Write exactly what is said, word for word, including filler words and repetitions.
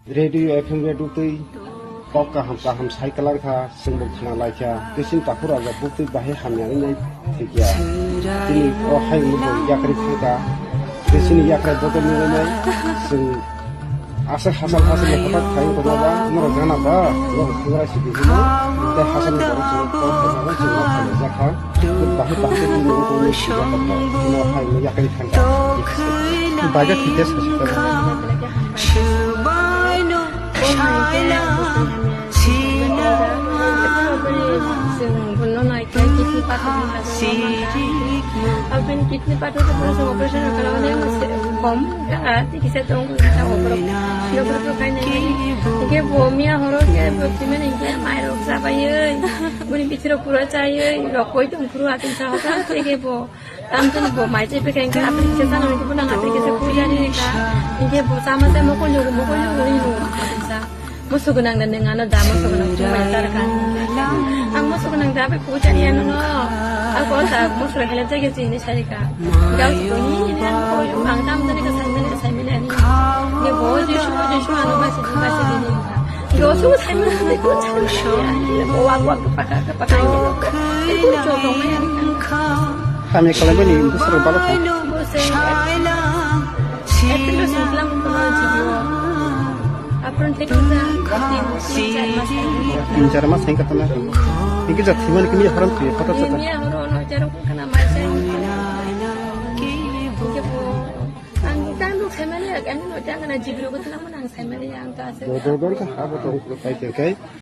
Radio F M radio twi kok kaham kaham sai kalang kha, chwng bo khna lai kha. Tei chini takhuk rajak buktwi bahai hamya wngwi thwikya. Chini o hai wngwi bo yakri thangkha. Tei chini yakrai bodol ni wngwi chwng aswk hachal hachal ni kwtal khai wngtongma ba, norok gana ba, norok thangrai si bihino. Tei hachal ni borok chwng kok khai mano chwng nok khai jakha. Bahai bahai khe bini wngwi tongmani sijak kok no hai wngwi yakri thangkha. Baga thwikya sasi kha. Chwng bono naikhe kidney pathor ni bagwi ma mankha. Aboni kidney pathor khe bono chwng operation khlainai kom kha, tei kisa tongo kisa oborok. Nokhrok khainai. Hinkhe bo miya horo khe bo thwimani hinkhe mairok chabaiwi, boni bichirok pura chaiwi, rok koi tong phuru atwng sahoka, tei khe bo Tamtini bo mai chai pekha hinkhe, atwng kisa chana hinkhe bo nang atwng kisa kujani hinkha. Hinkhe bo chama chai mokol yugo, mokol yugo hino atwng sa. Moso gwnang da nwng ano da moso gwnang chumbai tarka. Ang moso gwnang da bai kujani ano no. Ako ta moso helep jai gesi hini sarika. Gau si ko hini hini ano ko ang tamtini ka sai mene sai mene ani. Hinkhe bo jesu jesu ano basi basi hini hinkha. Hinkhe oso sai mene ko chai mene ani. Bo wak wak paka paka hinkhe. Hinkhe ko chotong mene ani. Hamya kalaimani bwswrok balo kha. April o singklang kono jibio. April thek kisa tin tin char mas. Tin char mas hingka tana. Hingke jat thimani kini haram thwi kota chata. Ini ya horo no charo kana mai sai. Hingke bo ang tang duk sai mani ya, kami no tang kana jibio ko tang mana sai mani ya ang ta sai. Dodor ka habo to kai kai.